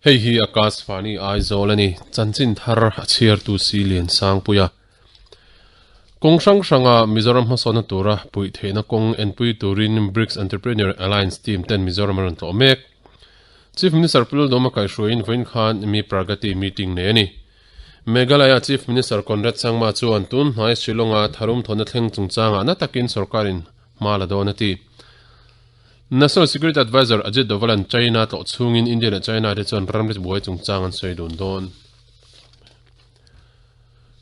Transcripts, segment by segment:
Hei hi Akashvani Aizawl a ni, chanchin thar a chhiartu si Liansangpuia. Kawng hrang hranga Mizoram hmasawnna tura puih theihna kawng enpui turin BRICS Entrepreneur Alliance team ten Mizoram an rawn tlawh mek. Chief Minister Pu Lalduhoma kaihhruaiin vawiin khan mi Pragati meeting nei a ni. Meghalaya Chief Minister Conrad Sangma chuan tun hnai Shillong-a tharum thawhna thleng chungchangah na takin sorkarin hma la dawn a ti. National Security Adviser Ajit Doval-a'n China tlawh chhungin India leh China te chuan ramri buai chungchang an sawi dun dawn.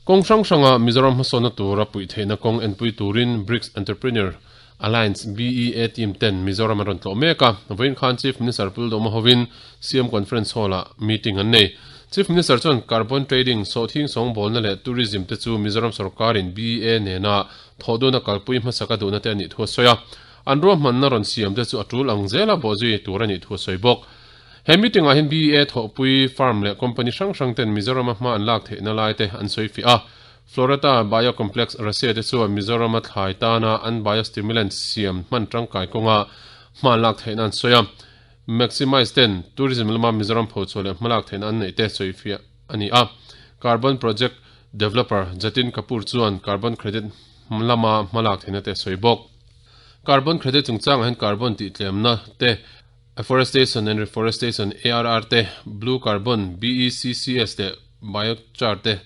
Kawng hrang hranga Mizoram hmasawnna tura puih theihna kawng enpui turin BRICS Entrepreneur Alliance, BEA, team ten Mizoram an rawn tlawh mek a. Vawiin khan Chief Minister Pu Lalduhoma hovin CM Conference Hall-ah meeting an nei. Chief Minister chuan carbon trading, sawhthing sawngbawlna leh tourism te chu Mizoram sorkarin BEA nena thawhduna kalpui hmasaka duhna te a nih thu a sawi a. An ruahmanna rawn siam te chu a tul ang zela bawhzui tur a nih thu a sawi bawk. He meeting ah hian BEA thawhpui firm leh company hrang hrang ten Mizorama hma an lak theihna lai te an sawi fiah a. Florata Biocomplex Russia te chuan Mizorama thlai tana an biostimulant siam hman tangkai kawnga hma an lak theihna an sawi a. Maximize ten tourism lama Mizoram phochhuah leh hmalak theihna an neih te sawi fiah a ni a. Carbon project developer Jatin Kapoor chuan carbon credit lama hmalak theihna te a sawi bawk. Carbon credit chungchangah hian carbon tihtlemna te, Afforestation and Reforestation, ARR, te, Blue Carbon, BECCS, leh Biochar te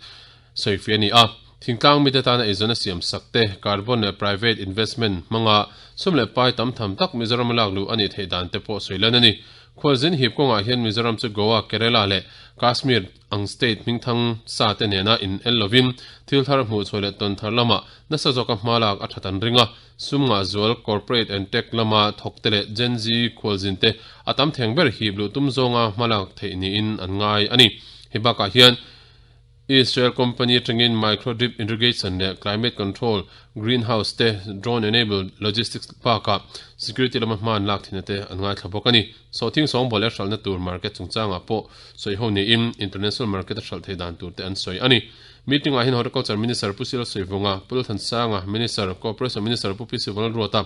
sawi fiah a ni a. Thingtlang mite tana eizawn a siam sak te, carbon leh private investment hmanga sum leh pai tam tham tak Mizoram a lak luh a nih theih dan te pawh sawi lan a ni. Khualzin hip kawngah hian Mizoram chu Goa, Kerala leh Kashmir ang state hmingthang sa te nena in el lovin thil thar hmuh chhuah leh tawn thar lamah nasa zawka hma lak a that an ring a. Sum ngah zual corporate and tech lama thawk te leh Gen Z khualzin te a tam theng ber hip luh tum zawnga hma lak theih niin an ngai a ni. Hei bakah hian Israel company atangin micro drip irrigation leh climate control greenhouse te drone enabled logistics bakah security lama hma an lak thinna te an ngaithla bawk a ni. Sawhthing sawngbawl leh hralhna tur market chungchangah pawh sawi ho niin international market a hralh thei dan tur te an sawi a ni. Meeting ah hian Horticulture Minister Pu Silo Saivunga, Pu Lalthansanga, Minister, Cooperation Minister Pu PC Vanlalruata,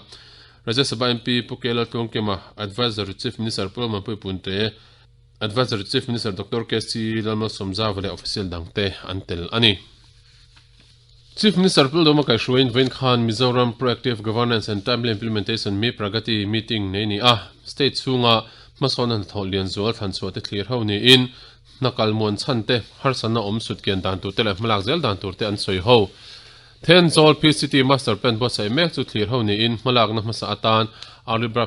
Rajya Sabha MP Pu K Laltluangkima, Adviser Chief Minister Pu Lalmanpui Punte, Adviser Chief Minister Doctor KC Lalmalsawmzava leh official dangte an tel a ni. Chief Minister Pu Lalduhoma kaihhruaiin vawiin khan Mizoram Proactive Governance and Timely Implementation Mi Pragati meeting nei ni a, state chhunga hmasawnna hnathawh lian zual thlanchhuah te thlir ho niin hna kal muan chhan te, harsatna awm sut kian dan tur te leh hmalak zel dan tur te an sawi ho. Thenzawl PCT Master Plan buatsaih mek chu thlir ho niin hmalakna hmasa atan Arlibra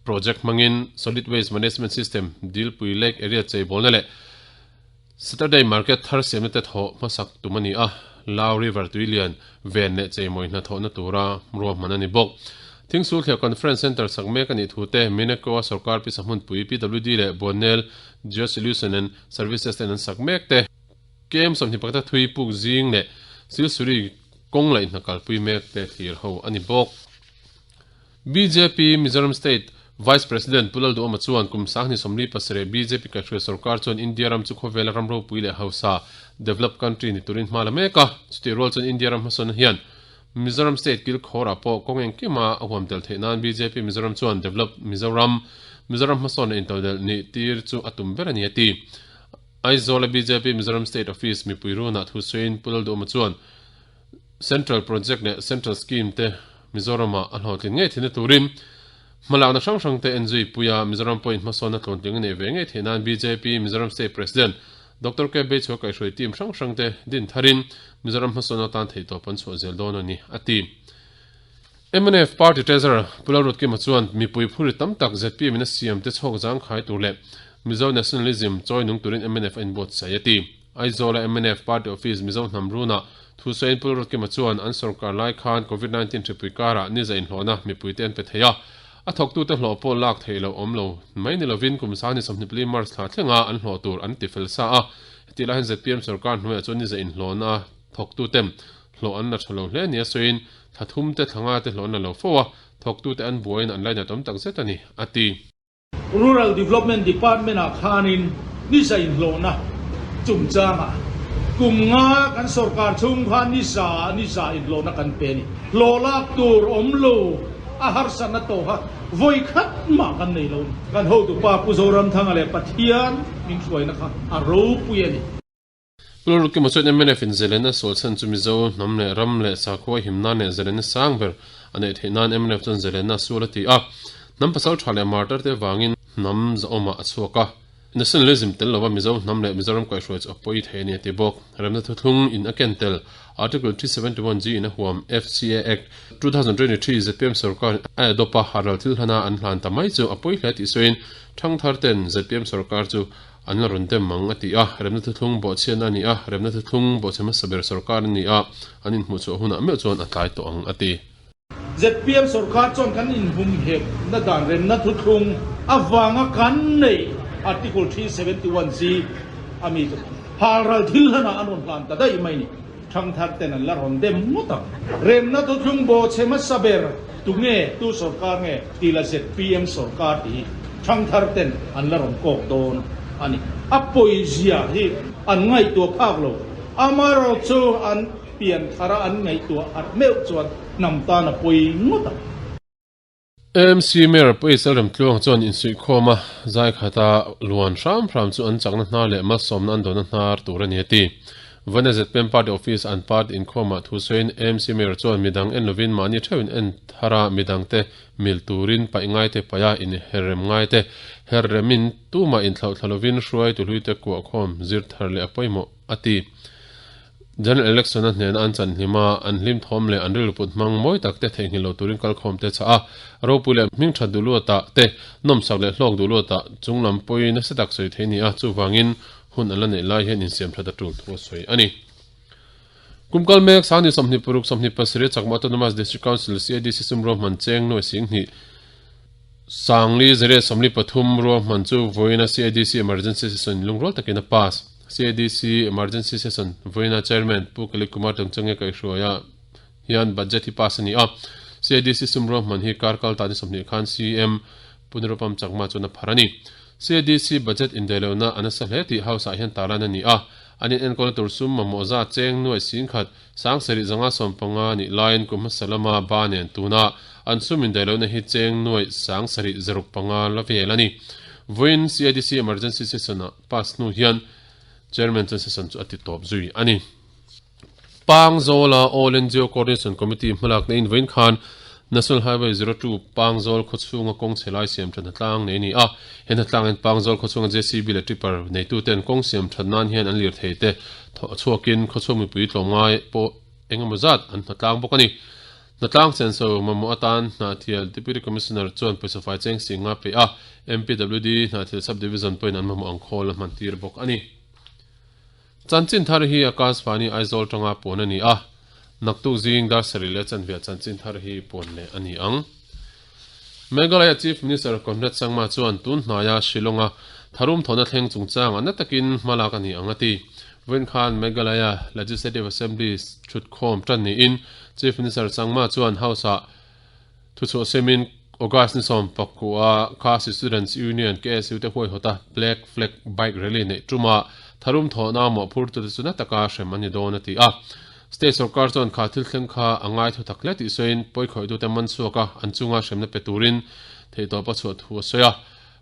Project hmangin Solid Waste Management System Dilpui Lake Area cheibawlna leh Saturday Market thar siamna te thawh hmasak tum a ni a, Lau River tuilian ven leh cheimawi hnathawhna tura ruahman a ni bawk. Thingsulthliah Conference Centre sak mek a nih thu te Mineco-a sorkar pisa hmunpui PWD leh Buannel Geosolution and Services ten an sak mek te, KM 21 thui puk zing leh Silsuri kawng laih hna kalpui mek te thlir ho a ni bawk. Bjp Mizoram State Vice President Pu Lalduhoma chuan kum 27 bjp kaihhruai sorkar chuan India ram chu khawvela ram ropui leh hausa, developed country, ni turin hma la mek a. Chutih rual chuan India ram hmasawnna hian Mizoram State kilkhawrah pawh kawng engkima a huam tel theih nan bjp Mizoram chuan Develop Mizoram, Mizoram hmasawnna intodelh nih tir chu a tum ber a ni a ti. Aizawl-a bjp Mizoram State Office mipui runah thusawiin Pu Lalduhoma chuan Central Project leh Central Scheme te Mizoramah a hlawhtlin ngei theihna turin hmalakna hrang hrang te enzui pui a, Mizoram pawhin hmasawnna tluantling a neih ve ngei theih nan bjp Mizoram State President Doctor K Beichhua kaihhruai team hrang hrang te din tharin Mizoram hmasawnna atan theihtawp an chhuah zel dawn a ni, a ti. Mnf Party Treasurer Pu Lalrutkima chuan mipui phurrit tam tak zpm in a siam te chhawk zangkhai tur leh Mizo Nationalism chawi nung turin mnf a inbuatsaih a ti. Aizawl-a mnf Party Office Mizo hnam runah thusawiin Pu Lalrutkima chuan an sorkar lai khan Covid 19 hripui karah ni za inhlawhna mipuite an pe thei a, a thawktute hlawh pawh lak theih loh awm lo mai ni lovin kum 24 March thla thlenga an hlawh tur an ti fel sa a, hetih lai hian zpm sorkar hnuaiah chuan ni za inhlawhna thawktuten hlawh an la tha lo hle nia sawiin thla thum te thla nga te hlawh an la lo fo a, thawktute an buaiin an lainat awm tak zet a ni, a ti. Rural Development Department-ah khanin nisa inhlawhna chungchangah kum nga kan sorkar chhung khan nisa nisa inhlawhna kan pe a ni. Hlawh lak tur awm lo a harsatna tawh kha vawi khat mah kan nei lo. Kan hotupa Pu Zoramthanga leh Pathian min hruaina kha a ropui a ni. Pu Lalrukima chuan mnf in zalenna sual chhan chu Mizo hnam leh ram leh sakhua him nan leh zalenna sang ber a neih theih nan mnf chuan zalenna a sual a ti a. Hnam pasal tha leh martar te vangin hnam zahawmah a chhuak a. Nationalism tel lova Mizo hnam leh Mizoram kaihhruai chu a pawi thei a ni a ti bawk. Remna thuthlung in a ken tel Article 371 G in a huam FCA Act, 2023 zpm sorkar in a adopt a, haral thil hlana an hlan ta mai chu a pawi hle tih sawiin thangthar ten zpm sorkar chu an la rawn dem mang a ti a. Remna thuthlung bawhchhiatna a ni a, remna thuthlung bawhchhe hmasa ber sorkar a ni a, an inhmuhchhuah hunah meuh chuan a tlai tawh ang a ti. Zpm sorkar chuan kan inhumhekna dan remna thuthlung avanga kan neih Article 371 G a mi chu halral thil hlanah an rawn hlan ta daih mai ni. Thangthar ten an la rawn dem ngawt ang. Remna thuthlung bawhchhe hmasa ber tu nge, tu sorkar nge tih la zpm sorkar tih hi thangthar ten an la rawn kawk dawn a ni. A pawizia hi an ngaihtuah phak lo. Amaherawhchu an. Pian thara an ngaihtuah harh meuh chuan hnam tan a pawi ngawt ang. AMC Mayor Pu Isel Remtluang chuan insuihkhawm a, zai khata luan hram hram chu an chakna hnar leh malsawmna an dawhna hnar tur a ni a ti. Vana zpm Party Office an party inkhawmah thu sawiin AMC Mayor chuan midang en lovin mahni theuhin en thara midangte mil turin paih ngaite paih a inherrem ngaite herremin tumah inthlauhthla lovin hruaitu hluite kuahkhawm zir thar leh a pawimawh a ti. General Election a hnena an chan hlim a, an hlim thawm leh an rilru put hmang mawi tak te theihnghilh lo turin kalkhawm te chah a, ropui leh hming that duh luatah te, nawmsak leh hlawk duh luatah chunglam pawi nasa tak sawi thei a ni a, chuvangin hun an la neih lai hian insiam that a tul thu a sawi a ni. Kum kal mek Sangni 26 27 Chakma Autonomous District Council, CADC, sum ruahman cheng nuai singhnih Sangli zariat 43 ruahman chu vawiina CADC Emergency Session lungrual takin a pass. CADC Emergency Session vawiina Chairman Pu Kalik Kumar Tungchange kaihhruaia hian budget hi pass a ni a. CADC sum ruahman hi kar kal tan ni 20 khan CM Pu Nirupam Chakma chuan a phar a ni. CADC budget indaihlohna a nasa hle tih House ah hian tarlan a ni a. An inenkawlna tur sum mamawh zat cheng nuai singkhat Sangsarih zanga 15 nih laiin kum hmasa lama ba nen tuna an sum indaihlohna hi cheng nuaih sangsarih zaruk panga la vel a ni. Vawiin CIDC Emergency Session-a pass hnu hian Chairman chuan session chu a ti tawp zui a ni. Pangzawla All NGO Coordination Committee hmalakna in vawiin khan National Highway 02 Pangzawl khawchhunga kawng chhe lai siam that hnatlang nei a ni a. He hnatlang hian Pangzawl khawchhunga JCB leh Tipper neituten kawng siam that nan hian an lirthei te Thawh chhuakin khawchhung mipui tlawmngai pawh eng emaw zat an hnatlang bawk a ni. Hnatlang senso mamawh atan Hnahthial Deputy Commissioner chuan pawisa fai cheng sing nga pe a, MPWD Hnahthial Sub Division pawhin an mamawh ang khawl a hman tir bawk a ni. Chanchin thar hi Akashvani Aizawl tanga puan a ni a, naktuk zing dar sarih leh chanve chanchin thar hi puan leh a ni ang. Meghalaya Chief Minister Conrad Sangma chuan tun hnaia Shillong-a tharum thawhna thleng chungchangah na takin hma lak a ni ang a ti. Vawiin khan Meghalaya Legislative Assembly thutkhawm tan niin Chief Minister Sangma chuan House-ah thuchhuah semin August ni 19-a Khasi Students Union, KSU, te huaihawta Black Flag Bike Rally neih tumah tharum thawhna mawhphurtute chu na taka hrem an ni dawn a ti a. State sorkar chuan kha thil thleng kha a ngai thu tak hle tih sawiin pawikhawih tute man chhuak a, an chunga hremna pe turin theihtawp a chhuah thu a sawi a.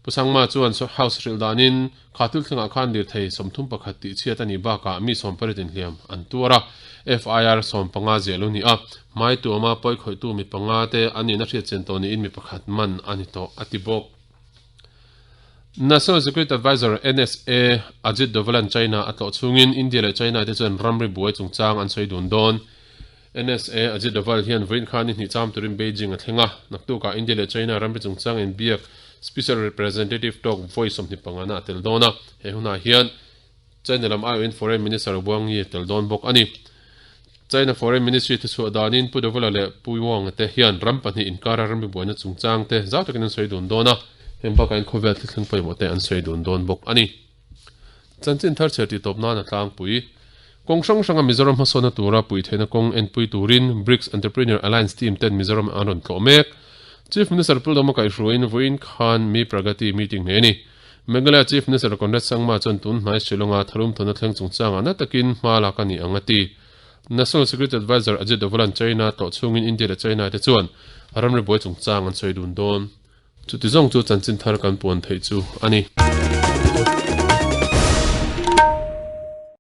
Pu Sangma chuan House hrilh danin kha thil thlengah khan lirthei 31 tih chhiat a nih bakah mi 18 inhliam an tuar a, FIR 15 ziah lo ni a, hmai tuama pawikhawihtu mi panga te an nihna hriatchian tawh niin mi pakhat man a ni tawh a ti bawk. National Security Adviser, NSA, Ajit Doval-a'n China a tlawh chhungin India leh China te chuan ramri buai chungchang an sawi dun dawn. NSA Ajit Doval hian vawiin khan ni hnih cham turin Beijing a thleng a, naktukah India leh China ramri chungchang inbiak Special Representative talk vawi 25 na a tel dawn a, he hunah hian China lam aiawhin Foreign Minister Wang Yi a tel dawn bawk a ni. China Foreign Ministry thuchhuah danin Pu Dovala leh Pu Wang te hian ram pahnih inkara ramri buaina chungchang te zau takin an sawi dun dawn a, heng bakah in khawvel thilthleng pawimawh te an sawi dun dawn bawk a ni. Chanchin thar chhiar tih tawp nan a tlangpui. Kawng hrang hranga Mizoram hmasawnna tura pui theihna kawng enpui turin BRICS Entrepreneur Alliance team ten Mizoram an rawn tlawh mek. Chief Minister Pu Lawma kaihhruaiin vawiin khan Mi Pragati meeting nei a ni. Meghalaya Chief Minister Conrad Sangma chuan tun hnai Shillong-a tharum thawhna thleng chungchangah na takin hma lak a ni ang a ti. National Security Adviser Ajit Doval-a'n China tlawh chhungin India leh China te chuan Ramri buai chungchang an sawi dun dawn. Chuti zawng chu chanchin thar kan puan theih chu a ni.